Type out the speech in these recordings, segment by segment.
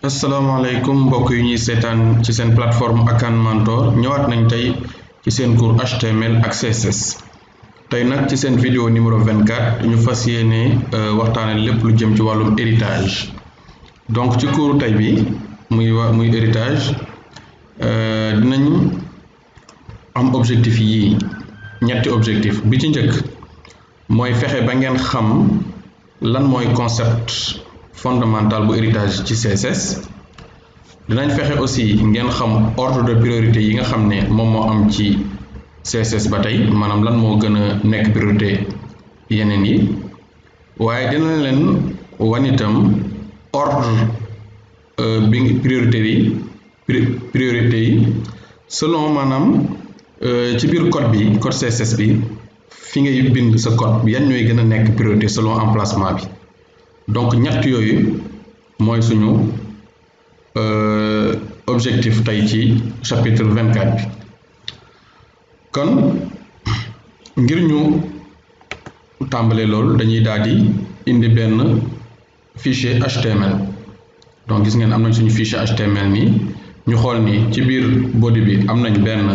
asalaamaaleykum mbokk yi ñuy seetaan ci seen plateforme Akan Mentor ñëwaat nañ tey ci seen cours HTML ak CSS tey nag ci seen vidéo numéro 24 ñu fas yéene waxtaane lépp lu jëm ci wàllum héritage donc ci cours tey bi muy héritage dinañ am objectif yii ñetti objectif bi ci njëkk mooy fexe ba ngeen xam lan mooy concept fondamental bu héritage ci CSS dinañ fexe aussi ngeen xam ordre de priorité yi nga xam ne moom moo am ci CSS ba tey maanaam lan moo gën a nekk priorité yeneen yi waaye dinañ leen wan itam ordre bi priorité yi selon maanaam ci biir code CSS bi fi ngay bind sa code bi yan ñooy gën a nekk priorité selon emplacement bi donc ñett yooyu mooy suñu objectif tey ci chapitre 24 bi kon ngir ñu tàmbalee loolu dañuy daal di indi benn fichier HTML donc gis ngeen am nañ suñu fichier HTML nii ñu xool ni ci biir body bi am nañ benn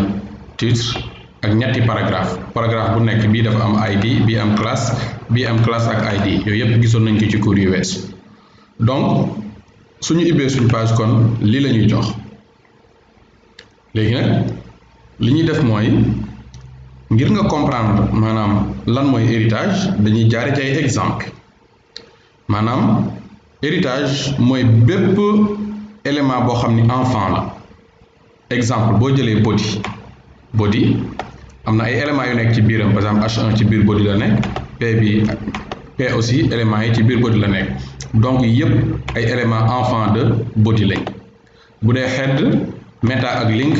titre ak ñetti paragraphe bu nekk bii dafa am ID bii am classe ak ID yooyu yëpp gisoon nañ ko ci cours yu weesu donc suñu ubbee suñu page kon lii la ñuy jox léegi nag li ñuy def mooy ngir nga comprendre maanaam lan mooy héritage dañuy jaare ci ay exemple maanaam héritage mooy bépp élément boo xam ni enfant la exemple boo jëlee body am na ay éléments yu nekk ci biiram par exemple H1 ci biir body la nekk P aussi éléments yi ci biir body la nekk donc yëpp ay éléments enfant de body lañ bu dee head meta ak link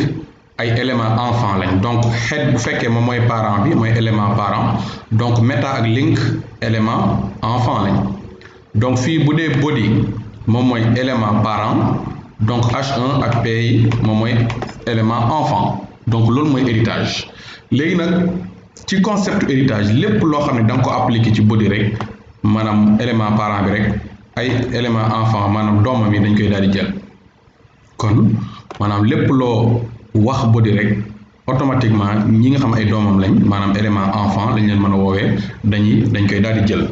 ay éléments enfant lañ donc head bu fekkee moom mooy parent bi mooy élément parent donc meta ak link élément enfant lañ donc fii bu dee body moom mooy élément parent donc H1 ak P yi moom mooy élément enfant donc loolu mooy héritage léegi nag ci concept héritage lépp loo xam ne da nga ko appliqué ci body rek maanaam élément parent bi rek ay élément enfant maanaam doomam yi dañ koy daal di jël kon maanaam lépp loo wax body rek automatiquement ñi nga xam ay doomam lañ maanaam élément enfant lañ leen mën a woowee dañ koy daal di jël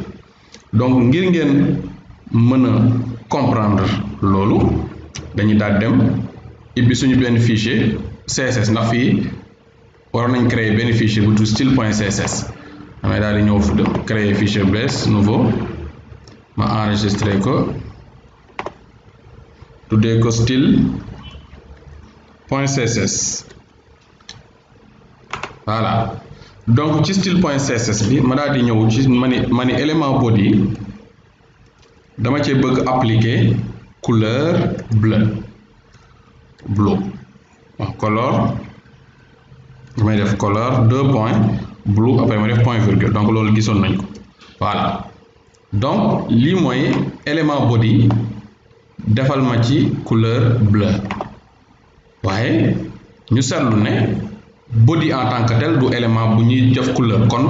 donc ngir ngeen mën a comprendre loolu dañuy daal dem ibbi suñu benn fichier CSS ndax fii waroon nañ créer benn fichier bu tudd style.css damay daal di ñëw créer fichier bees nouveau ma enregistré ko tuddee ko style.css voilà donc ci style.css bi ma daal di ñëw ci ma ni élément body dama cee bëgg appliquer couleur bleu color damay def color blue après ma def point virgule donc loolu gisoon nañ ko voilà donc lii mooy élément body defal ma ci couleur bleu waaye ñu seetlu ne body en tant que tel du élément bu ñuy def couleur kon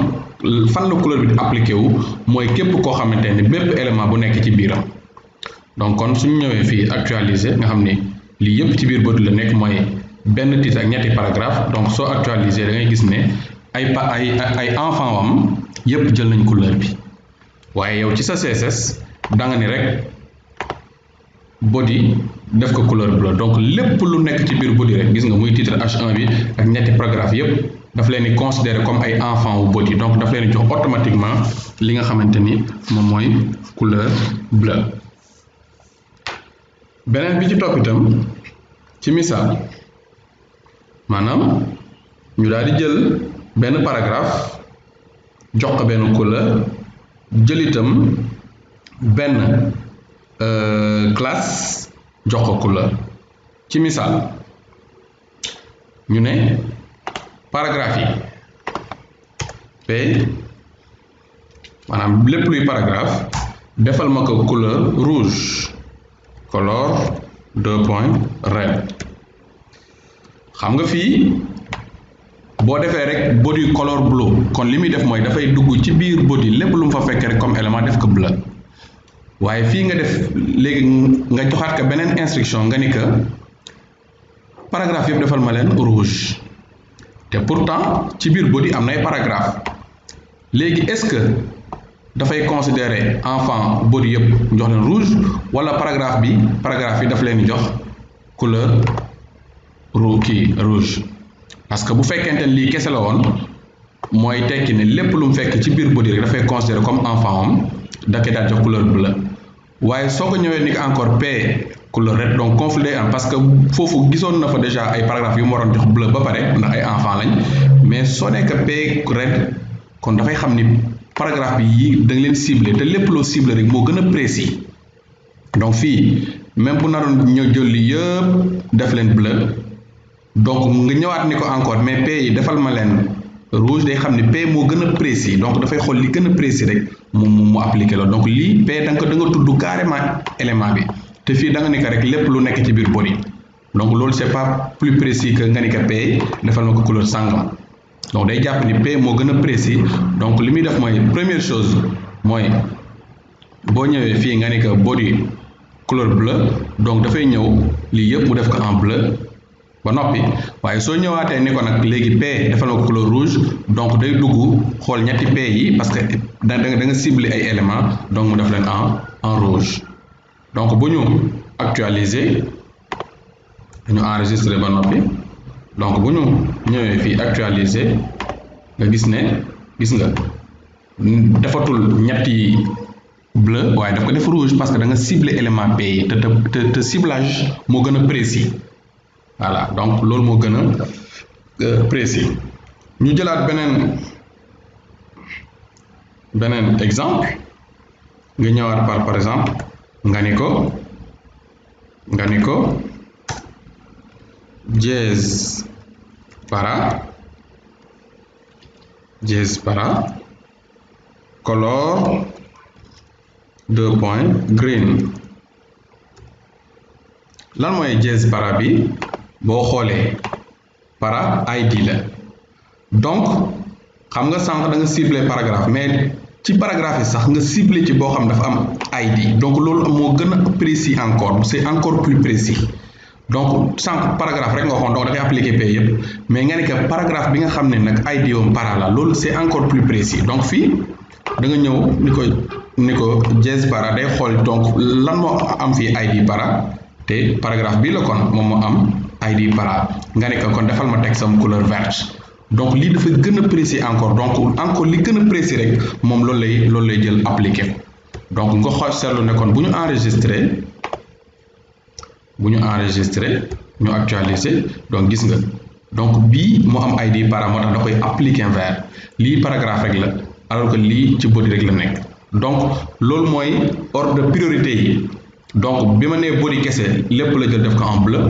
fan la couleur bi di appliqué wu mooy képp koo xamante ne bépp élément bu nekk ci biiram donc kon suñu ñëwee fii actualiser nga xam ne lii yëpp ci biir body la nekk mooy benn titre ak ñetti paragraphe donc soo actualiser da ngay gis ne ay enfant am yëpp jël nañ couleur bi waaye yow ci sa CSS da nga ni rek body def ko couleur bleu donc lépp lu nekk ci biir body rek gis nga muy titre H1 bi ak ñetti paragraphe yëpp daf leen di considérer comme ay enfant wu body donc daf leen di jox automatiquement li nga xamante ni moom mooy couleur bleu beneen bi ci topp itam ci misaal maanaam ñu daal di jël benn paragraphe jox ko benn couleur jël itam benn classe jox ko couleur ci misaal ñu ne paragraphe yi P maanaam lépp luy paragraphe defal ma ko couleur rouge color red xam nga fii boo defee rek body color blue kon li muy def mooy dafay dugg ci biir body lépp lu mu fa fekkee rek comme élément def ko bleu waaye fii nga def léegi nga joxaat ko beneen instruction nga ni que paragraphe yëpp defal ma leen rouge te pourtant ci biir body am nay paragraphe léegi est-ce que dafay considérer enfant body yëpp jox leen rouge wala paragraphe yi daf leen jox couleur rouge parce que bu fekkente ne lii kese la woon mooy tekki ne lépp lu mu fekk ci biir body rek dafay considérer comme enfant am da koy daal jox couleur bleu waaye soo ko ñëwee ni ko encore P couleur red donc conflit day am parce que foofu gisoon na fa déjà ay paragraphes yu mu waroon jox bleu ba pare ndax ay enfant lañ mais soo nekk P red kon dafay xam ni paragraphe bi yi da nga leen ciblé te lépp loo ciblé rek moo gën a précis donc fii même bu naroon ñëw jël li yëpp def leen bleu donc nga ñëwaat ni ko encore mais P yi defal ma leen rouge day xam ni P moo gën a précis donc dafay xool li gën a précis rek mu appliqué la donc lii P da nga tudd carrément élément bi te fii da nga ni ko rek lépp lu nekk ci biir body donc loolu c'est pas plus précis que nga ni ko P defal ma ko couleur sangam donc day jàpp ni P moo gën a précis donc li muy def mooy première chose mooy boo ñëwee fii nga ni ko body couleur bleu donc dafay ñëw lii yëpp mu def ko en bleu ba noppi waaye soo ñëwaatee ni ko nag léegi P defal ma ko couleur rouge donc day dugg xool ñetti P yi parce que da nga cibler ay éléments donc mu def leen en rouge donc bu ñu actualiser ñu enregistrer ba noppi donc bu ñu ñëwee fii actualiser nga gis nga defatul ñetti bleu waaye daf ko def rouge parce que da nga cibler élément P yi te ciblage moo gën a précis voilà donc loolu moo gën a précis ñu jëlaat beneen exemple nga ñëwaat par exemple nga ni ko jazz para color green lan mooy jazz para bi boo xoolee para ID la donc xam nga sànq da nga ciblé paragraphe mais ci paragraphe yi sax nga ciblé ci boo xam dafa am ID donc loolu moo gën a précis encore c'est encore plus précis donc sànq paragraphe rek nga waxoon donc dafay appliquer P yëpp mais nga ne que paragraphe bi nga xam ne nag ID yoom para la loolu c'est encore plus précis donc fii da nga ñëw ni ko jazz para day xool donc lan moo am fii ID para te paragraphe bii la kon moom moo am ID para nga ne ko kon defal ma teg sama couleur verte donc lii dafa gën a précis encore donc encore li gën a précis rek moom loolu lay jël appliqué donc nga xool seetlu ne kon bu ñu enregistré ñu actualiser donc gis nga donc bii moo am ID para moo tax da koy appliquer vert lii paragraphe rek la alors que lii ci body rek la nekk donc loolu mooy ordre de priorité yi donc bi ma nee body kese lépp la jël def ko en bleu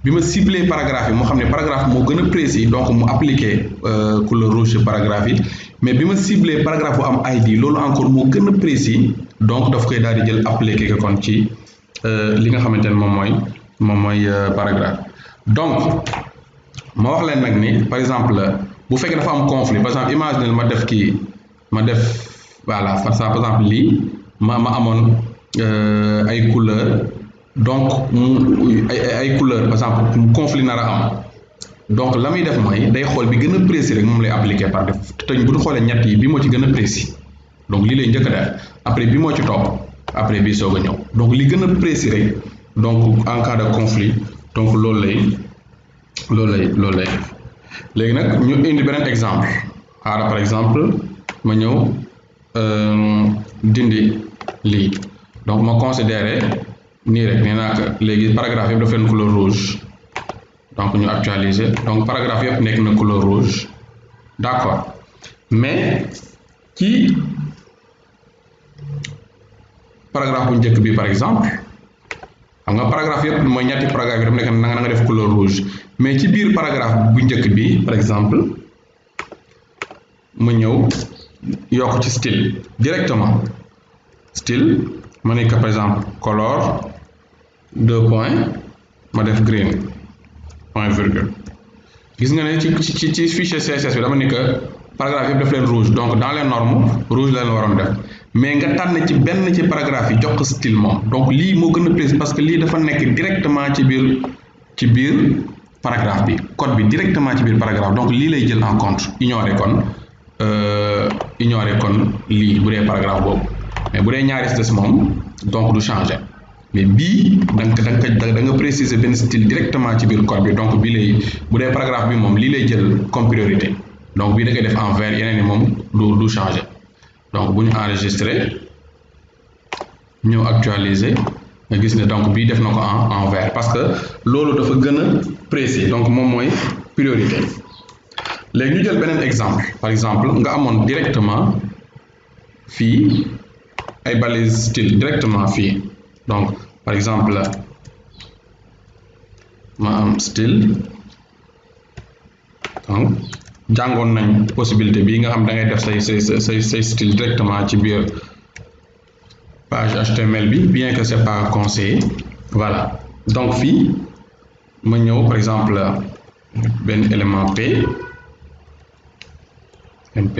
bi ma ciblé paragraphe yi moo xam ne paragraphe moo gën a précis donc mu appliqué couleur rouge ci paragraphe yi mais bi ma ciblé paragraphe bu am ID loolu encore moo gën a précis donc daf koy daal di jël appliqué ko kon ci li nga xamante ne moom mooy paragraphe donc ma wax leen nag ni par exemple bu fekkee dafa am conflit par exemple imagine ma def voilà par exemple lii ma amoon ay couleur donc ay couleur par exemple conflit nar a am donc la muy def mooy day xool bi gën a précis rek moom lay appliquer par def te bu ñu xoolee ñett yi bi moo ci gën a précis donc lii lay njëkk a def après bi moo ci topp après bii soog a ñëw donc li gën a précis rek donc en cas de conflit donc loolu lay léegi nag ñu indi beneen exemple par exemple ma ñëw dindi lii donc ma considéré nii rek nee naa que léegi paragraphe yëpp dafa leen couleur rouge donc ñu actualiser donc paragraphe yëpp nekk na couleur rouge d'accord mais ci paragraphe bu njëkk bi par exemple xam nga paragraphe yëpp mooy ñetti paragraphe yi dafa nekk na nga def couleur rouge mais ci biir paragraphe bu njëkk bi par exemple ma ñëw yokk ci style directement style ma nekk par exemple color ma def green point virgule gis nga ne ci fichier CSS bi dama nekk paragraphe yëpp def leen rouge donc dans les normes rouge la leen waroon def mais nga tànn ci benn ci paragraphe yi jox ko style moom donc lii moo gën a précis parce que lii dafa nekk directement ci biir paragraphe bi code bi directement ci biir paragraphe donc lii lay jël en compte ignorer kon lii bu dee paragraphe boobu mais bu dee ñaari des moom donc du changer mais bii da nga préciser benn style directement ci biir code bi donc bii lay bu dee paragraphe bi moom lii lay jël comme priorité donc bii da koy def en vert yeneen ni moom du changer donc bu ñu enregistrer ñëw actualiser nga gis ne donc bii def na ko en vert parce que loolu dafa gën a précis donc moom mooy priorité léegi ñu jël beneen exemple par exemple nga amoon directement fii ay balises style directement fii donc par exemple ma am style donc jàngoon nañ possibilité bii nga xam da ngay def say style directement ci biir page HTML bi bien que c'est pas conseillé voilà donc fii ma ñëw par exemple benn élément P MP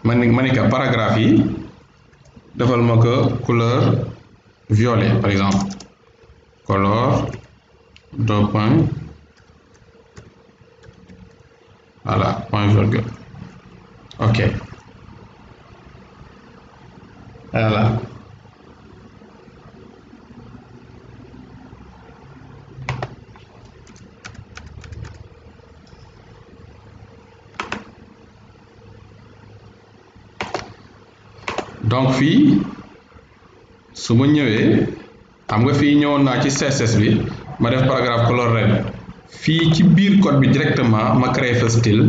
ma ne que paragraphe yi defal ma ko couleur violet par exemple couleur deux points voilà point virgule ok voilà donc fii su ma ñëwee xam nga fii ñëwoon naa ci CSS bi ma def paragraphe couleur red fii ci biir code bi directement ma créé fa style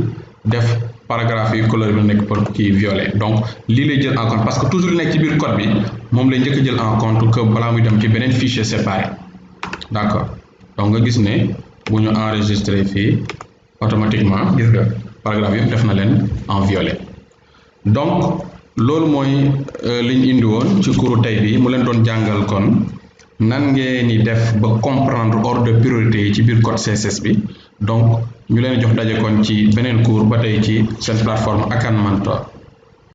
def paragraphe yi couleur bi nekk pour kii violet donc lii lay jël en compte parce que toujours nekk ci biir code bi moom lay njëkk a jël en compte que balaa muy dem ci beneen fichier séparé d'accord donc nga gis ne bu ñu enregistré fii automatiquement gis nga paragraphe yëpp def na leen en violet donc loolu mooy li ñu indi woon ci cours tey bi mu leen doon jàngal kon nan ngeen ni def ba comprendre ordre de priorité yi ci biir code CSS bi donc ñu leen jox daje kon ci beneen cours ba tey ci seen plateforme Akan Mentor